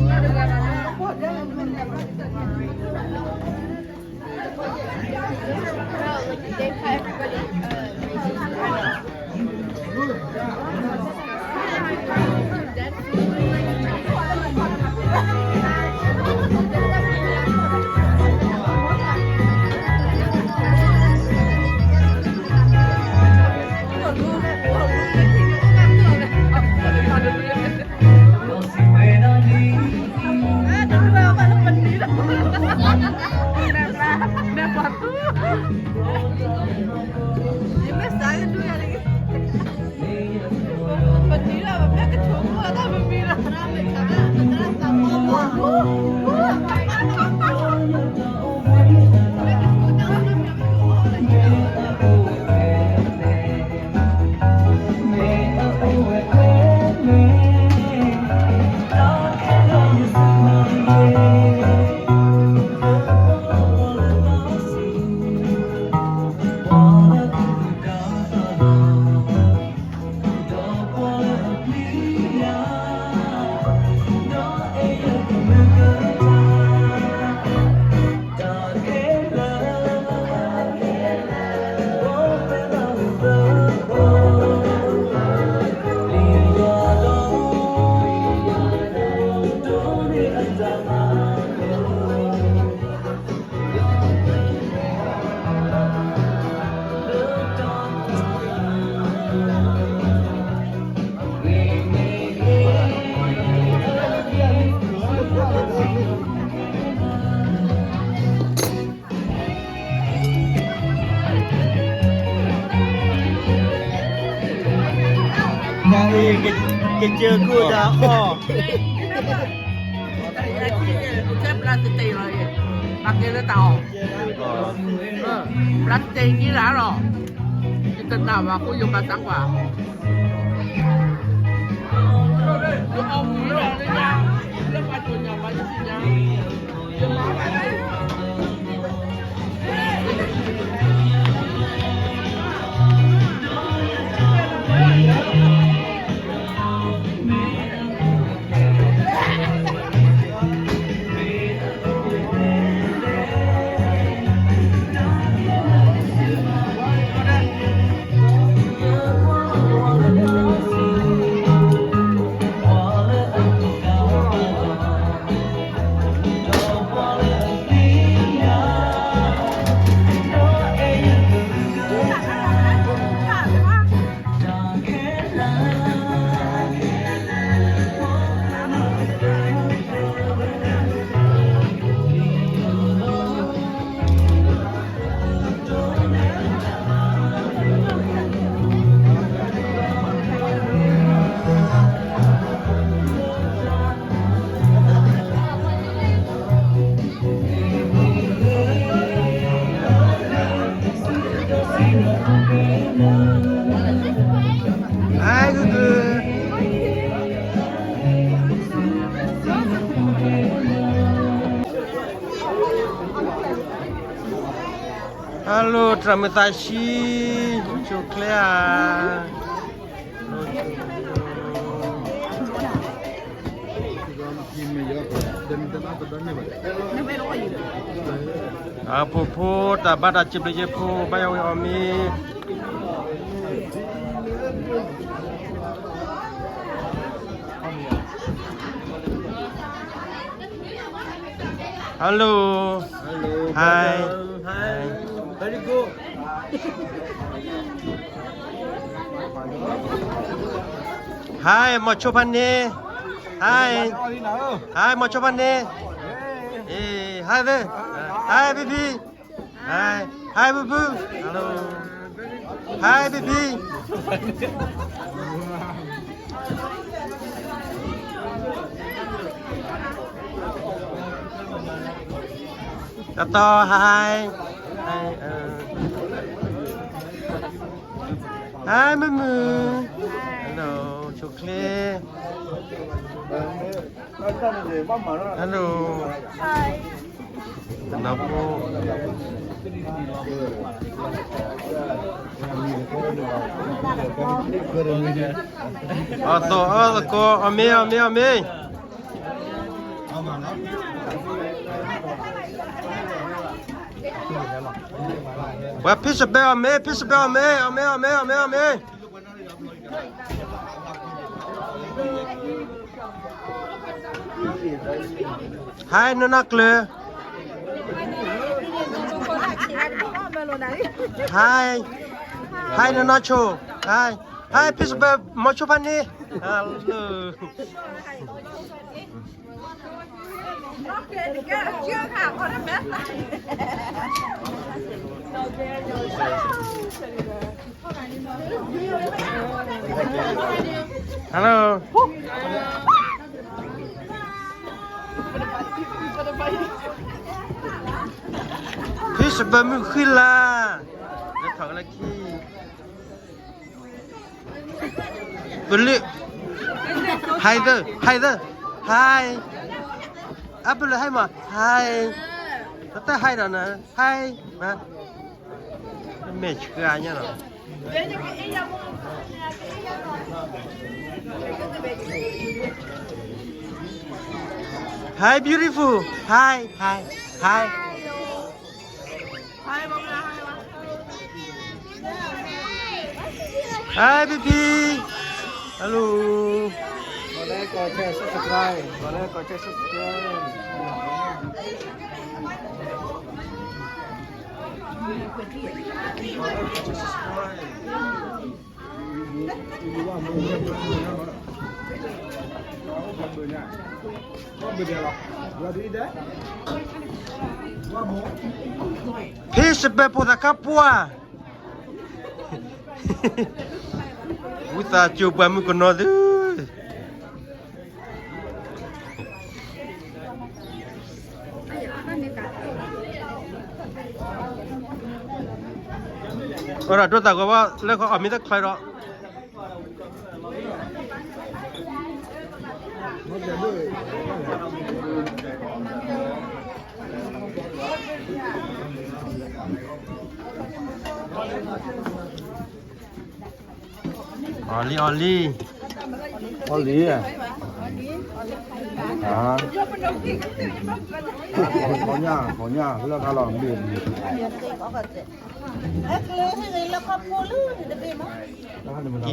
နအံၤ ကစၢၢ်ခိၣ်တၢ်အီၣ် ကဲပျၢ်တတဲလီၤ, ဘၣ်ကဲလၢတၢ်အီၣ်, ပျၢ်တတဲက့ၤလၢလီၤ, ယတနာ်ဘၣ်အဃိယဘၣ်သးကွၢ်, ယအီၣ်မူလီၤလၢညါ, လၢပှၤတိၢ်ညါပှၤယသ့ၣ်ညါ Hello တြၢ်မုၢ်သးဆံ, ဆိၣ်ချ့ဧါ. အဖိဖိ တၢ်ဘါတၢ်စံးဘျုးယဲၢ်ဖိ ဘါယွၤဝံၤအီၣ်မ့ၤ Hello. Hello, hi. Hi. Very good. Hi မီၤဆိဖါန့ၣ်. Hi. Hi မီၤဆိဖါန့ၣ်. Hey, hi there. Hi ဖံဖံ. Hi, hi ဖုဖု. Hello. Hi ဖံဖံ. တတီ hi. Hi မုၢ်မုၢ်. Hello ဆိၣ်ချ့. Hello. တနီၤဖိ. Hello. အီၣ်သကိး အီၣ်သကိး အီၣ်မ့ၤ အီၣ်မ့ၤ အီၣ်မ့ၤ. ပှၤ ဖံစဘဲအီၣ်မ့ၤ, ဖံစဘဲအီၣ်မ့ၤ, အီၣ်မ့ၤ အီၣ်မ့ၤ အီၣ်မ့ၤ အီၣ်မ့ၤ. Hi နီၢ်နီၢ်ကျၢၤ. Hi, hi နီၢ်နီၢ်ဆိၣ်. Hi, hi ဖံစဘဲ မီၤဆိဖါန့ၣ်. Hello. Hello. ဖံစဘဲမုၢ်ဃံလၤ လၢထီၣ်ကလၢခံ ပလုၢ် Hi သၢ Hi သၢ Hi. အပလုၢ် Hi မး Hi. တၢ် Hi ဒီးနၤ Hi မး မဲာ်ဆှးညါလီၤ. Hi beautiful. Hi, hi, hi. Hi baby. Hello. ကီးလဲကီး share subscribe ကီးလဲကီး share subscribe. ဖံစဘဲဖိသၣ်ခါပှၢ် ဝံသးစူၤပှၤမုၣ်ကနီၤသု အဒိးတၢ်ဂီၤဘၣ် လၢကအီၣ်မ့ၤတချၢဒီး အီၣ်လံ အီၣ်လံ အီၣ်လံ ခီညၣ် ခီညၣ် လၢခါလီၤ မ့ၢ် က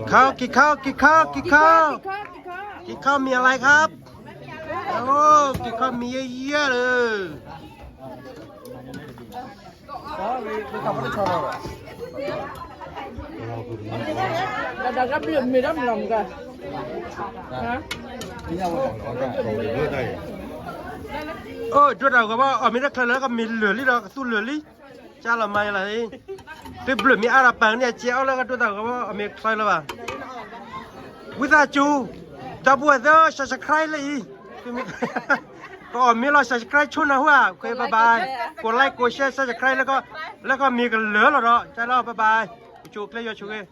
့ၤခီ က့ၤခီ က့ၤခီ က့ၤခီ က့ၤခီ မ့ၤအလါခါ အိ က့ၤခီမ့ၤယဲၢ်ယဲၢ်လၢ အိ ဒိၣ်တၢ်ဂီၤဘၣ် အီၣ်မ့ၤတချၢလၢကမ့ၤလၢာ်လံဒီး ကသူလၢာ်လံ ကၢ်လီၤမၤယလီၤအံၤ သုဘျုးမ့ၢ်အါဒီးပာ်န့ၢ်အစဲအီၣ်လၢကဒိၣ်တၢ်ဂီၤဘၣ် အီၣ်မ့ၤချၢလၢၤဘၣ် ဝံသးစူၤ ဒီပုၢ်ဝဲၢ်သၢ subscribe လၢအံၤ ကအီၣ်မ့ၤလီၤ subscribe ဆိနၢ်ဟူဧါ ဘၣ်ဘၣ် ကိး like ကိး share subscribe လၢက လၢကမ့ၤကလၢာ်လီၤဒီး ကၢ်လီၤ ဘၣ်ဘၣ် ကဆိၣ်ကျဲယွၤဆိၣ်ဂ့ၤ